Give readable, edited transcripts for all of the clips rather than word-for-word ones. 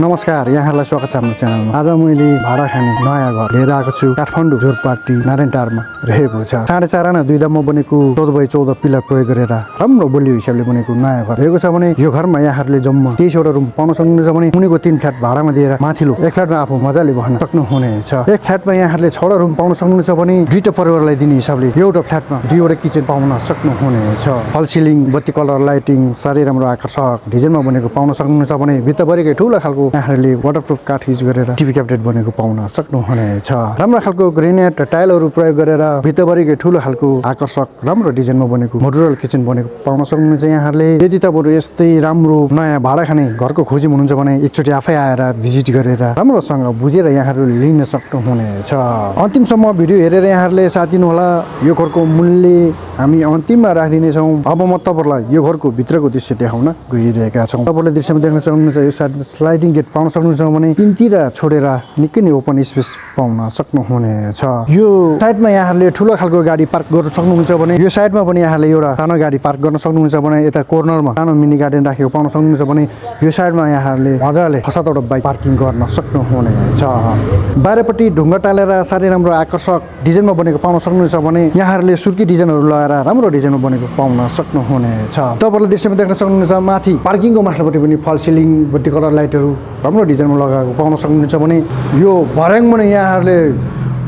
नमस्कार, यहाँलाई स्वागत छ हाम्रो च्यानलमा। आज मैले भाडा खाने नयाँ घर लिएर आएको छु। काठमाडौँ जोरपाटी नारायणटारमा रहेको छ। 4.5 आना 2 दम्म बनेको 14x14 पिलर प्रयोग गरेर राम्रो बलियो हिसाबले बनेको नयाँ घर रहेको छ भने यो घरमा यहाँहरूले जम्मा 23 वटा रुम पाउन सक्नुहुन्छ भने मुनिको 3 फ्ल्याट भाडामा दिएर माथिल्लो एक फ्ल्याटमा आफू मजाले बस्न सक्नुहुनेछ। एक फ्ल्याटमा यहाँहरूले 6 वटा रुम पाउन सक्नुहुन्छ भने दुईटा परिवारलाई दिने हिसाबले एउटा फ्ल्याटमा 2 वटा किचन पाउन सक्नुहुनेछ। फल सिलिङ, बत्ती कलर, लाइटिङ साह्रै राम्रो आकर्षक डिजाइनमा बनेको पाउन सक्नुहुन्छ भने भित्रभरिकै ठुलो खालको यहाँहरूले वाटरप्रुफ काठ युज गरेर टिभी क्याबिनेट बनेको पाउन सक्नुहुनेछ। राम्रो खालको ग्रेनाइट टाइलहरू प्रयोग गरेर भित्रभरिकै ठुलो खालको आकर्षक राम्रो डिजाइनमा बनेको मोडुलर किचन बनेको पाउन सक्नुहुन्छ यहाँहरूले। यदि तपाईहरु यस्तै राम्रो नयाँ भाडा खाने घरको खोजी हुनुहुन्छ भने एकचोटि आफै आएर भिजिट गरेर राम्रोसँग बुझेर यहाँहरूले लिन सक्नुहुनेछ। अन्तिमसम्म भिडियो हेरेर यहाँहरूले साथ दिनु होला। यो घरको मूल्य हामी अन्तिममा राखिदिनेछौँ। अब म तपाईहरुलाई यो घरको भित्रको दृश्य देखाउन गइरहेका छौँ। तपाईहरुले दृश्यमा देख्न सक्नुहुन्छ यो साइडमा स्लाइडिङ गेट पाउन सक्नुहुन्छ भने तीनतिर छोडेर निकै नै ओपन स्पेस पाउन सक्नुहुनेछ। यो साइडमा यहाँहरूले ठुलो खालको गाडी पार्क गर्न सक्नुहुन्छ भने यो साइडमा पनि यहाँहरूले एउटा सानो गाडी पार्क गर्न सक्नुहुन्छ भने यता कर्नरमा सानो मिनी गार्डन राखेको पाउन सक्नुहुन्छ भने यो साइडमा यहाँहरूले मजाले 7वटा बाइक पार्किङ गर्न सक्नुहुनेछ। बाहिरपट्टि ढुङ्गा टालेर साह्रै राम्रो आकर्षक डिजाइनमा बनेको पाउन सक्नुहुन्छ भने यहाँहरूले सुर्की डिजाइनहरू लगाएर राम्रो डिजाइनमा बनेको पाउन सक्नुहुनेछ। तपाईहरुले दृश्यमा देख्न सक्नुहुन्छ माथि पार्किङको माथिल्लोपट्टि पनि फल सिलिङ, बत्ती कलर लाइटहरू राम्रो डिजाइनमा लगाएको पाउन सक्नुहुन्छ भने यो भर्याङमा नै यहाँहरूले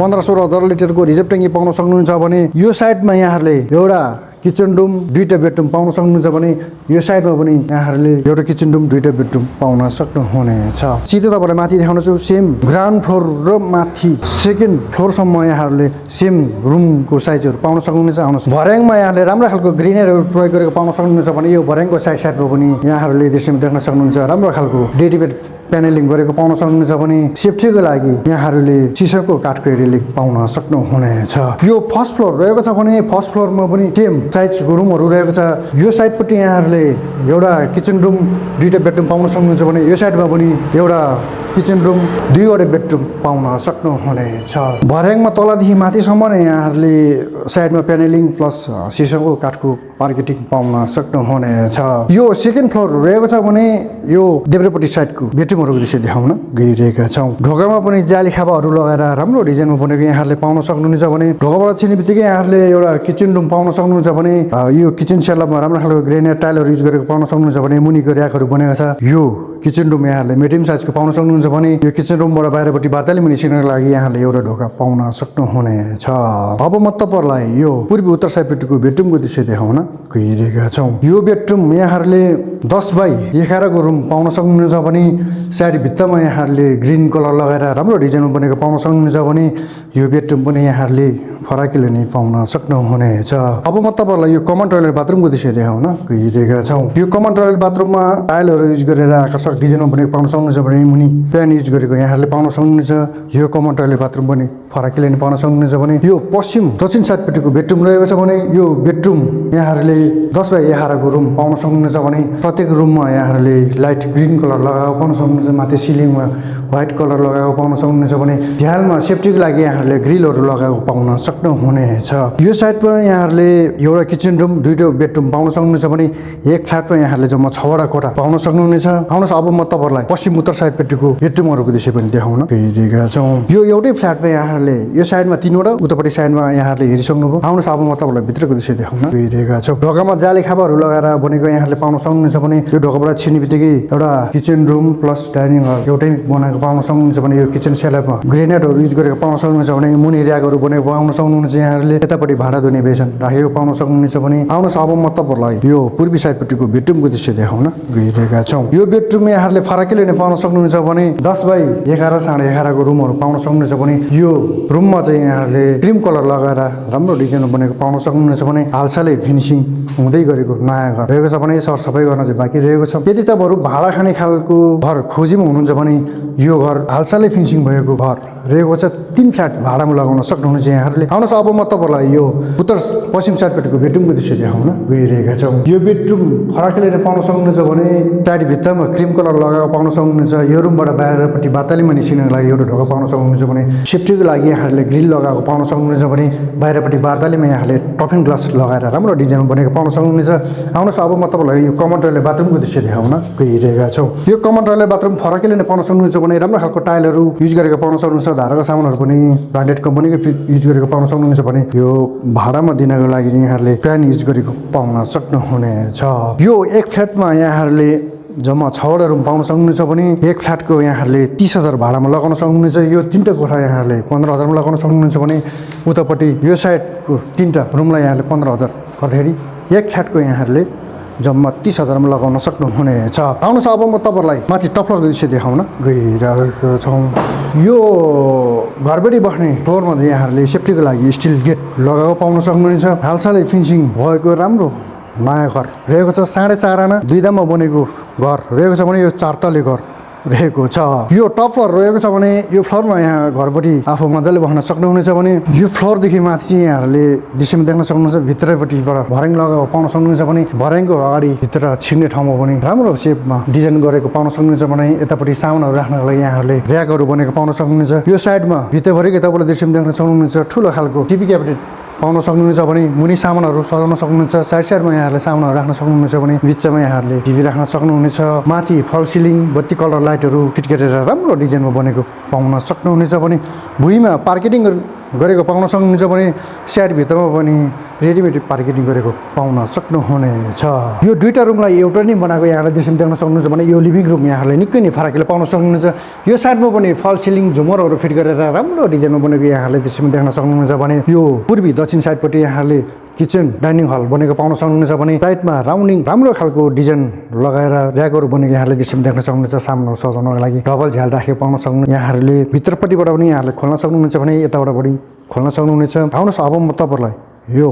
15-16 हजार लिटरको रिजर्भ ट्याङ्की पाउन सक्नुहुन्छ भने यो साइडमा यहाँहरूले एउटा किचन रुम, 2टा बेडरुम पाउन सक्नुहुन्छ भने यो साइडमा पनि यहाँहरूले एउटा किचन रुम, 2टा बेडरुम पाउन सक्नुहुनेछ। सिधै तपाईहरुलाई माथि देखाउँछु सेम ग्राउन्ड फ्लोर र माथि सेकेन्ड फ्लोरसम्म यहाँहरूले सेम रुमको साइजहरू पाउन सक्नुहुनेछ। आउनुहोस्, भर्याङमा यहाँले राम्रो खालको ग्रिनरहरू प्रयोग गरेको पाउन सक्नुहुन्छ भने यो भर्याङको साइडमा पनि यहाँहरूले दृश्यमा देख्न सक्नुहुन्छ राम्रो खालको डेडिकेट प्यानलिङ गरेको पाउन सक्नुहुन्छ भने सेफ्टीको लागि यहाँहरूले सिसाको काठको रेलिङ पाउन सक्नुहुनेछ। यो फर्स्ट फ्लोर रहेको छ भने फर्स्ट फ्लोरमा पनि सेम साइजको रुमहरू रहेको छ। यो साइडपट्टि यहाँहरूले एउटा किचन रुम, 2टा बेडरुम पाउन सक्नुहुन्छ भने यो साइडमा पनि एउटा किचन रुम, 2वटा बेडरुम पाउन सक्नुहुनेछ। भर्याङमा तलदेखि माथिसम्म नै यहाँहरूले साइडमा प्यानलिङ प्लस सिसाको काठको मार्केटिङ पाउन सक्नुहुनेछ। यो सेकेन्ड फ्लोर रहेको छ भने यो देब्रेपट्टि साइडको बेडरुमहरूको दृश्य देखाउन गइरहेका छौँ। ढोकामा पनि जाली खापाहरू लगाएर राम्रो डिजाइनमा बनेको यहाँहरूले पाउन सक्नुहुनेछ भने ढोकाबाट छिर्ने बित्तिकै यहाँहरूले एउटा किचन रुम पाउन सक्नुहुन्छ भने यो किचन सेलअपमा राम्रो खालको ग्रेनाइट टाइलहरू युज गरेको पाउन सक्नुहुन्छ भने मुनिको र्याकहरू बनेको छ। यो किचन रुम यहाँहरूले मिडियम साइजको पाउन सक्नुहुन्छ भने यो किचन रुमबाट बाहिरपट्टि बातालीमा निस्किनको लागि यहाँले एउटा ढोका पाउन सक्नुहुनेछ। अब म तपाईहरुलाई यो पूर्वी उत्तर साइडपट्टिको बेडरुमको दृश्य देखाउन गइरहेका छौँ। यो बेडरुम यहाँहरूले 10x11 को रुम पाउन सक्नुहुन्छ भने साइड भित्तामा यहाँहरूले ग्रिन कलर लगाएर राम्रो डिजाइनमा बनेको पाउन सक्नुहुन्छ भने यो बेडरुम पनि यहाँहरूले फराकिलो नै पाउन सक्नुहुनेछ। अब म तपाईहरुलाई यो कमन टोयलेट बाथरुमको दृश्य देखाउन गइरहेका छौँ। यो कमन टोयलेट बाथरुममा टाइलहरू युज गरेर आकर्षक डिजाइनमा बनेको पाउन सक्नुहुन्छ भने मुनि प्यान युज गरेको यहाँहरूले पाउन सक्नुहुन्छ। यो कमन टोयलेट बाथरुम पनि फराकिलो नै पाउन सक्नुहुन्छ भने यो पश्चिम दक्षिण साइडपट्टिको बेडरुम रहेको छ भने यो बेडरुम यहाँहरूले 10x11 को रुम पाउन सक्नुहुन्छ भने प्रत्येक रुममा यहाँहरूले लाइट ग्रिन कलर लगाएको पाउन सक्नुहुन्छ। माथि सिलिङमा व्हाइट कलर लगाएको पाउन सक्नुहुन्छ भने झ्यालमा सेफ्टीको लागि यहाँहरूले ग्रिलहरू लगाएको पाउन सक्नुहुनेछ। यो साइडमा यहाँहरूले एउटा किचन रुम, 2टा बेडरुम पाउन सक्नुहुन्छ भने एक फ्ल्याटमा यहाँहरूले जम्मा 6वटा कोठा पाउन सक्नुहुनेछ। आउनुहोस्, अब म तपाईहरुलाई पश्चिम उत्तर साइडपट्टिको बेडरुमहरूको दृश्य पनि देखाउन गइरहेका छौँ। यो एउटै फ्ल्याटमा यहाँहरूले यो साइडमा 3वटा, उतापट्टि साइडमा यहाँहरूले हेरिसक्नुभयो। आउनुहोस्, अब म तपाईहरुलाई भित्रको दृश्य देखाउन गइरहेका छौँ। ढोकामा जाली खापाहरू लगाएर बनेको यहाँहरूले पाउन सक्नुहुन्छ भने यो ढोकाबाट छिर्ने बित्तिकै एउटा किचन रुम प्लस डाइनिङ हल एउटै बनाएको पाउन सक्नुहुन्छ भने यो किचन सेलअपमा ग्रेनाइटहरू युज गरेको पाउन सक्नुहुन्छ भने मुनि र्याकहरू बनेको पाउन सक्नुहुन्छ। यहाँहरूले यतापट्टि भाँडा धुने बेसन राखेको पाउन सक्नुहुनेछ भने आउनुहोस्, अब म तपाईहरुलाई यो पूर्वी साइडपट्टिको बेडरुमको दृश्य देखाउन गइरहेका छौँ। यो बेडरुम यहाँहरूले फराकिलो नै पाउन सक्नुहुन्छ भने 10x11 11.5 को रुमहरू पाउन सक्नुहुन्छ भने यो रुममा चाहिँ यहाँहरूले क्रिम कलर लगाएर राम्रो डिजाइनमा बनेको पाउन सक्नुहुन्छ भने हालसालै फिनिसिङ हुँदै गरेको नयाँ घर रहेको छ भने सरसफाइ गर्न चाहिँ बाँकी रहेको छ। यदि तपाईँहरू भाडा खाने खालको घर खोजीमा हुनुहुन्छ भने यो घर हालसालै फिनिसिङ भएको घर रहेको छ 3 फ्ल्याट भाडामा लगाउन सक्नुहुनेछ यहाँहरूले। आउनुहोस् अब म तपाईँलाई यो उत्तर पश्चिम साइडपट्टिको बेडरुमको दृश्य देखाउन गइरहेका छौँ। यो बेडरुम फराकिले पाउन सक्नुहुनेछ भने साइड भित्तामा क्रिम कलर लगाएको पाउन सक्नुहुनेछ। यो रुमबाट बाहिरपट्टि बातालीमा निस्किनको लागि एउटा ढोका पाउन सक्नुहुनेछ भने सेफ्टीको लागि यहाँहरूले ग्रिल लगाएको पाउन सक्नुहुनेछ भने बाहिरपट्टि बातालीमा यहाँले टफिङ ग्लास लगाएर राम्रो डिजाइनमा बनेको पाउन सक्नुहुनेछ। आउनुहोस् अब म तपाईँलाई यो कमन टोयलेट बाथरुमको दृश्य देखाउन गइरहेका छौँ। यो कमन टोयलेट बाथरुम फराकिले नै पाउन सक्नुहुन्छ भने राम्रो खालको टाइलहरू युज गरेको पाउन सक्नुहुन्छ। धारका सामानहरू पनि ब्रान्डेड कम्पनीको युज गरेको पाउन सक्नुहुन्छ भने यो भाडामा दिनको लागि यहाँहरूले प्यान युज गरेको पाउन सक्नुहुनेछ। यो एक फ्ल्याटमा यहाँहरूले जम्मा 6वटा रुम पाउन सक्नुहुनेछ भने एक फ्ल्याटको यहाँहरूले 30,000 भाडामा लगाउन सक्नुहुनेछ। यो 3टा कोठा यहाँहरूले 15,000मा लगाउन सक्नुहुनेछ भने उतापट्टि यो साइडको 3टा रुमलाई यहाँले 15,000 गर्दाखेरि एक फ्ल्याटको यहाँहरूले जम्मा 30,000मा लगाउन सक्नुहुनेछ। आउनुहोस् अब म तपाईँलाई माथि टप फ्लोरको दृश्य देखाउन गइरहेको छौँ। यो घरबेडी बस्ने फ्लोरमा यहाँहरूले सेफ्टीको लागि स्टिल गेट लगाएको पाउन सक्नुहुनेछ। हालसालै फिनिसिङ भएको राम्रो नयाँ घर रहेको छ। 4.5 आना 2 दाममा बनेको घर रहेको छ भने यो 4 तले घर रहेको छ। यो टप फ्लोर रहेको छ भने यो फ्लोरमा यहाँ घरपट्टि आफू मजाले बस्न सक्नुहुनेछ भने यो फ्लोरदेखि माथि चाहिँ यहाँहरूले दृश्यमा देख्न सक्नुहुन्छ। भित्रैपट्टिबाट भर्याङ लगाएको पाउन सक्नुहुन्छ भने भर्याङको अगाडि भित्र छिर्ने ठाउँमा पनि राम्रो सेपमा डिजाइन गरेको पाउन सक्नुहुन्छ भने यतापट्टि सामानहरू राख्नको लागि यहाँहरूले र्याकहरू बनेको पाउन सक्नुहुन्छ। यो साइडमा भित्रभरिकै तपाईँले दृश्यमा देख्न सक्नुहुन्छ। ठुलो खालको टिभी क्याबिनेट पाउन सक्नुहुन्छ भने मुनि सामानहरू सजाउन सक्नुहुन्छ। साइडमा यहाँहरूले सामानहरू राख्न सक्नुहुन्छ भने बिचमा यहाँहरूले टिभी राख्न सक्नुहुनेछ। माथि फल सिलिङ बत्ती कलर लाइटहरू फिट गरेर राम्रो डिजाइनमा बनेको पाउन सक्नुहुनेछ भने भुइँमा पार्केटिङ गरेको पाउन सक्नुहुन्छ भने साइड भित्रमा पनि रेडिमेड पार्केटिङ गरेको पाउन सक्नुहुनेछ। यो 2टा रुमलाई एउटा नै बनाएको यहाँले दृश्यमा देख्न सक्नुहुन्छ भने यो लिभिङ रुम यहाँहरूले निकै नै फराकिलो पाउन सक्नुहुन्छ। यो साइडमा पनि फल सिलिङ झुमरहरू फिट गरेर राम्रो डिजाइनमा बनेको यहाँहरूले दृश्यमा देख्न सक्नुहुन्छ भने यो पूर्वी दक्षिण साइडपट्टि यहाँहरूले किचन डाइनिङ हल बनेको पाउन सक्नुहुनेछ भने साइडमा राउन्डिङ राम्रो खालको डिजाइन लगाएर र्याकहरू बनेको यहाँहरूले दृश्यमा देख्न सक्नुहुन्छ। सामानहरू सजाउनको लागि डबल झ्याल राखेको पाउन सक्नुहुन्छ। यहाँहरूले भित्रपट्टिबाट पनि यहाँहरूले खोल्न सक्नुहुन्छ भने यताबाट पनि खोल्न सक्नुहुनेछ। आउनुहोस् अब म तपाईँहरूलाई यो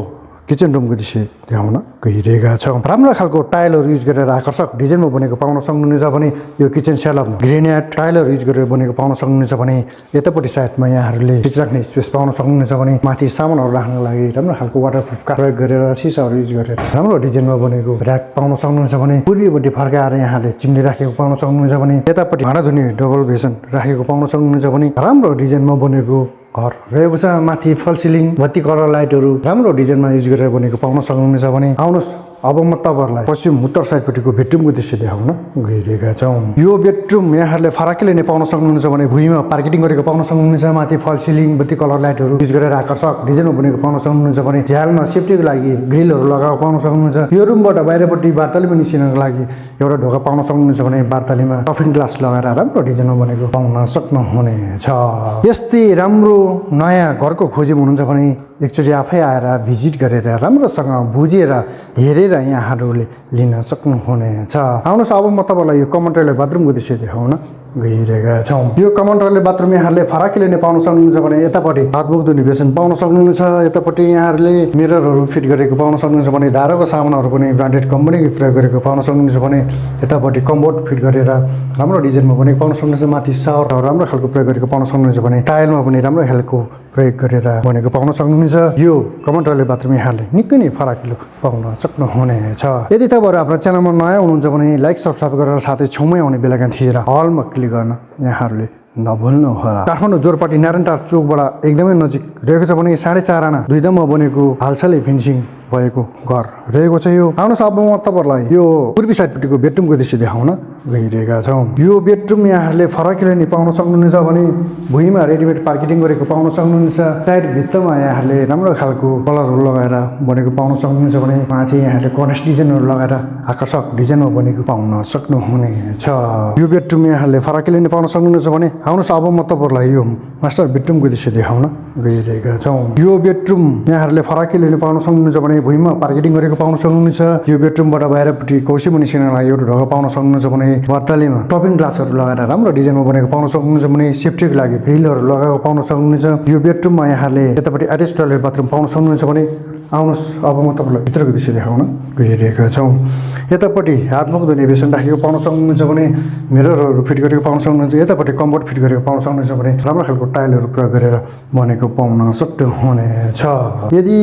किचन रुमको दृश्य देखाउन गइरहेका छौँ। राम्रो खालको टाइलहरू युज गरेर आकर्षक डिजाइनमा बनेको पाउन सक्नुहुनेछ भने यो किचन सेलअप ग्रेनाइट टाइलहरू युज गरेर बनेको पाउन सक्नुहुनेछ भने यतापट्टि साइडमा यहाँहरूले फ्रिज राख्ने स्पेस पाउन सक्नुहुनेछ भने माथि सामानहरू राख्नको लागि राम्रो खालको वाटरप्रुफ प्रयोग गरेर सिसाहरू युज गरेर राम्रो डिजाइनमा बनेको र्याक पाउन सक्नुहुन्छ भने पूर्वीपट्टि फर्काएर यहाँले चिम्नी राखेको पाउन सक्नुहुन्छ भने यतापट्टि भाँडा धुने डबल बेसन राखेको पाउन सक्नुहुन्छ भने राम्रो डिजाइनमा बनेको घर रहेको छ। माथि फल सिलिङ बत्ती कलर लाइटहरू राम्रो डिजाइनमा युज गरेर बनेको पाउन सक्नुहुनेछ भने आउनुहोस् अब म तपाईँहरूलाई पश्चिम उत्तर साइडपट्टिको बेडरुमको दृश्य देखाउन गइरहेका छौँ। यो बेडरुम यहाँहरूले फराकिले नै पाउन सक्नुहुन्छ भने भुइँमा पार्केटिङ गरेको पाउन सक्नुहुनेछ। माथि फल सिलिङ बत्ती कलर लाइटहरू युज गरेर आकर्षक डिजाइनमा बनेको पाउन सक्नुहुन्छ भने झ्यालमा सेफ्टीको लागि ग्रिलहरू लगाएको पाउन सक्नुहुन्छ। यो रुमबाट बाहिरपट्टि बार्तालीमा निस्किनको लागि एउटा ढोका पाउन सक्नुहुन्छ भने बार्तालीमा टफिङ ग्लास लगाएर राम्रो डिजाइनमा बनेको पाउन सक्नुहुनेछ। यस्तै राम्रो नयाँ घरको खोजीमा हुनुहुन्छ भने एकचोटि आफै आएर भिजिट गरेर राम्रोसँग बुझेर हेरेर यहाँहरूले लिन सक्नुहुनेछ। आउनुहोस् अब म तपाईँलाई यो कमन टोयलेट बाथरुमको दृश्य देखाउन गइरहेका छौँ। यो कमन टोयलेट बाथरुम यहाँहरूले फराकिले नै पाउन सक्नुहुन्छ भने यतापट्टि हातमुख धुने बेसन पाउन सक्नुहुनेछ। यतापट्टि यहाँहरूले मिररहरू फिट गरेको पाउन सक्नुहुन्छ भने धारको सामानहरू पनि ब्रान्डेड कम्पनीको प्रयोग गरेको पाउन सक्नुहुन्छ भने यतापट्टि कम्बोर्ड फिट गरेर राम्रो डिजाइनमा बनेको पाउन सक्नुहुन्छ। माथि सावर राम्रो खालको प्रयोग गरेको पाउन सक्नुहुन्छ भने टाइलमा पनि राम्रो खालको प्रयोग गरेर बनेको पाउन सक्नुहुनेछ। यो कमन टोयलेट बाथरुम यहाँहरूले निकै नै फराकिलो पाउन सक्नुहुनेछ। यदि तपाईँहरू हाम्रो च्यानलमा नयाँ हुनुहुन्छ भने लाइक सब्सक्राइब गरेर साथै छेउमै आउने बेलायकन थिएर हलमा क्लिक गर्न यहाँहरूले नभुल्नुहोला। काठमाडौँ जोरपाटी नारायणटार चोकबाट एकदमै नजिक रहेको छ भने 4.5 आना 2 दाममा बनेको हालसालै फिनिसिङ भएको घर रहेको छ। यो आउनुहोस् अब म तपाईँहरूलाई यो पूर्वी साइडपट्टिको बेडरुमको दृश्य देखाउन गइरहेका छौँ। यो बेडरुम यहाँहरूले फराकिलो नै पाउन सक्नुहुनेछ भने भुइँमा रेडिमेड पार्केटिङ गरेको पाउन सक्नुहुनेछ। साइड भित्तामा यहाँहरूले राम्रो खालको कलरहरू लगाएर बनेको पाउन सक्नुहुनेछ भने माथि यहाँहरूले कनेस डिजाइनहरू लगाएर आकर्षक डिजाइनमा बनेको पाउन सक्नुहुनेछ। यो बेडरुम यहाँहरूले फराकिलो नै पाउन सक्नुहुनेछ भने आउनुहोस् अब म तपाईँहरूलाई यो मास्टर बेडरुमको दृश्य देखाउन गइरहेका छौँ। यो बेडरुम यहाँहरूले फराकिलो नै पाउन सक्नुहुन्छ भने भुइँमा पार्केटिङ गरेको पाउन सक्नुहुन्छ। यो बेडरुमबाट बाहिरपट्टि कौसीमा निस्किनको लागि एउटा ढोका पाउन सक्नुहुन्छ भने बार्तालीमा टपिङ ग्लासहरू लगाएर राम्रो डिजाइनमा बनेको पाउन सक्नुहुन्छ भने सेफ्टीको लागि ग्रिलहरू लगाएको पाउन सक्नुहुन्छ। यो बेडरुममा यहाँले यतापट्टि एट्याच टोयलेट बाथरुम पाउन सक्नुहुन्छ भने आउनुहोस् अब म तपाईँलाई भित्रको दृश्य देखाउन गइरहेका छौँ। यतापट्टि हातमुख धुने बेसन राखेको पाउन सक्नुहुन्छ भने मिररहरू फिट गरेको पाउन सक्नुहुन्छ यतापट्टि कम्फर्ट फिट गरेको पाउन सक्नुहुन्छ भने राम्रो खालको टाइलहरू प्रयोग गरेर बनेको पाउन सक्नुहुनेछ यदि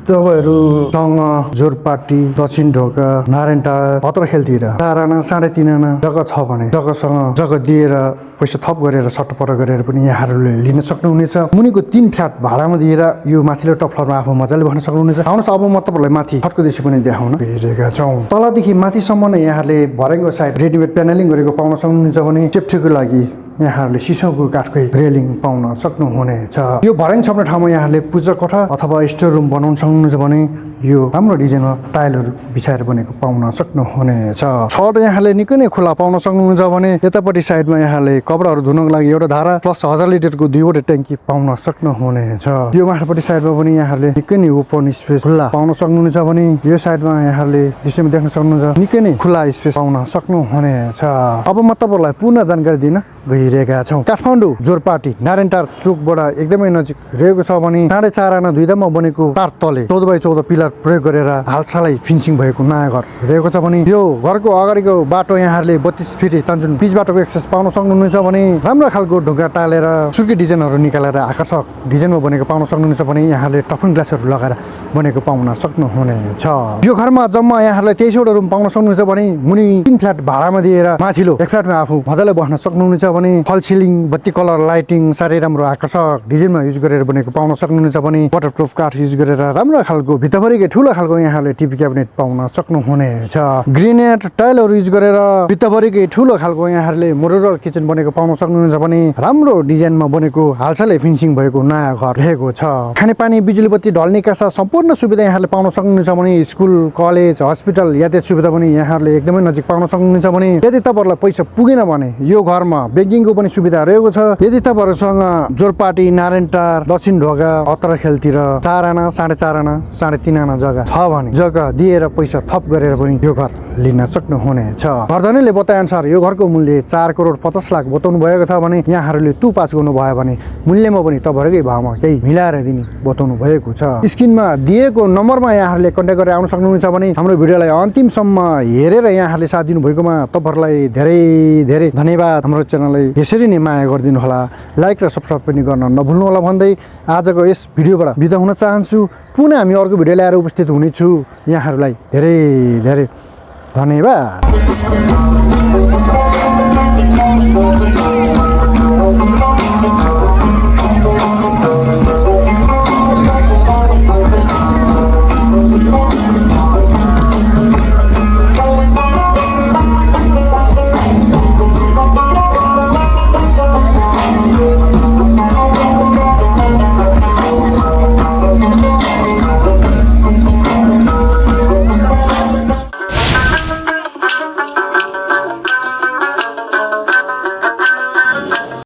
तपाईहरुसँग जोरपाटी दक्षिण ढोका नारायणटार पत्रखेलतिर 4 आना 3.5 आना जग्गा छ भने जग्गासँग जग्गा दिएर पैसा थप गरेर सट्टपट गरेर पनि यहाँहरूले लिन सक्नुहुनेछ मुनिको 3 फ्ल्याट भाडामा दिएर यो माथिल्लो टप फ्लोरमा आफू मजाले बस्न सक्नुहुनेछ आउनुहोस् अब म तपाईहरुलाई माथि छतको दृश्य पनि देखाउन गइरहेका छौं तलदेखि माथिसम्म नै यहाँले भरेङको साइड रेडिमेड प्यानलिङ गरेको पाउन सक्नुहुन्छ भने सेफ्टीको लागि यहाँहरूले सिसोको काठकै रेलिङ पाउन सक्नुहुनेछ यो भर्याङ छप्ने ठाउँमा यहाँहरूले पूजा कोठा अथवा स्टोर रुम बनाउन सक्नुहुन्छ भने यो राम्रो डिजाइनमा टाइलहरू बिछाएर बनेको पाउन सक्नुहुनेछ छत यहाँले निकै नै खुला पाउन सक्नुहुन्छ भने यतापट्टि साइडमा यहाँले कपडाहरू धुनको लागि एउटा धारा प्लस 1000 लिटरको 2वटा ट्याङ्की पाउन सक्नुहुनेछ यो माथिल्लोपट्टि साइडमा पनि यहाँहरूले निकै नै ओपन स्पेस खुला पाउन सक्नुहुनेछ भने यो साइडमा यहाँहरूले दृश्यमा देख्न सक्नुहुन्छ निकै नै खुला स्पेस पाउन सक्नुहुनेछ अब म तपाईहरुलाई पूर्ण जानकारी दिन गइरहेका छौं काठमाडौँ जोरपाटी नारायणटार चोकबाट एकदमै नजिक रहेको छ भने 4.5 आना 2 दाममा बनेको काठ तले 14x14 पिलर प्रयोग गरेर हालसालै फिनिसिङ भएको नयाँ घर रहेको छ भने यो घरको अगाडिको बाटो यहाँहरूले 32 फिट तान्जुन पिच बाटोको एक्सेस पाउन सक्नुहुनेछ भने राम्रो खालको ढुङ्गा टालेर सुर्की डिजाइनहरू निकालेर आकर्षक डिजाइनमा बनेको पाउन सक्नुहुनेछ भने यहाँहरूले टफिङ ग्लासहरू लगाएर बनेको पाउन सक्नुहुनेछ यो घरमा जम्मा यहाँहरूले 23 वटा रुम पाउन सक्नुहुनेछ भने मुनि 3 फ्ल्याट भाडामा दिएर माथिल्लो एक फ्ल्याटमा आफू मजाले बस्न सक्नुहुनेछ भने फल सिलिङ बत्ती कलर लाइटिङ सारै राम्रो आकर्षक डिजाइनमा युज गरेर बनेको पाउन सक्नुहुनेछ भने वाटरप्रुफ काठ युज गरेर राम्रो खालको भित्रभरिकै ठुलो खालको यहाँले टिभी क्याबिनेट पाउन सक्नुहुनेछ ग्रेनाइट टाइलहरू युज गरेर भित्रभरिकै ठुलो खालको यहाँहरूले मोडुलर किचन बनेको पाउन सक्नुहुनेछ भने राम्रो डिजाइनमा बनेको हालसालै फिनिसिङ भएको नयाँ घर रहेको छ खानेपानी बिजुली बत्ती ढल्ने कासा सम्पूर्ण सुविधा यहाँले पाउन सक्नुहुनेछ भने स्कुल कलेज हस्पिटल यातायात सुविधा पनि यहाँहरूले एकदमै नजिक पाउन सक्नुहुनेछ भने यदि तपाईहरुलाई पैसा पुगेन भने यो घरमा बैंकिङको पनि सुविधा रहेको छ यदि तपाईहरुसँग जोरपाटी नारायणटार दक्षिण ढोका अत्रखेलतिर 4 आना 4.5 आना 3.5 आना जग्गा छ भने जग्गा दिएर पैसा थप गरेर पनि यो घर लिन सक्नुहुनेछ घरधनीले बताए अनुसार यो घरको मूल्य 4 करोड 50 लाख बताउनु भएको छ भने यहाँहरूले तु पास गर्नु भयो भने मूल्यमा पनि तपाईहरुकै भावमा केही मिलाएर दिने बताउनु भएको छ स्क्रिनमा दिएको नम्बरमा यहाँहरूले कन्ट्याक्ट गरेर आउन सक्नुहुन्छ भने हाम्रो भिडियोलाई अन्तिमसम्म हेरेर यहाँहरूले साथ दिनु भएकोमा तपाईहरुलाई धेरै धेरै धन्यवाद हाम्रो च्यानललाई यसरी नै माया गरिदिनु होला लाइक र सब्स्क्राइब पनि गर्न नभुल्नु होला भन्दै आजको यस भिडियोबाट बिदा हुन चाहन्छु पुनः हामी अर्को भिडियो ल्याएर उपस्थित हुनेछु यहाँहरूलाई धेरै धेरै धन्यवाद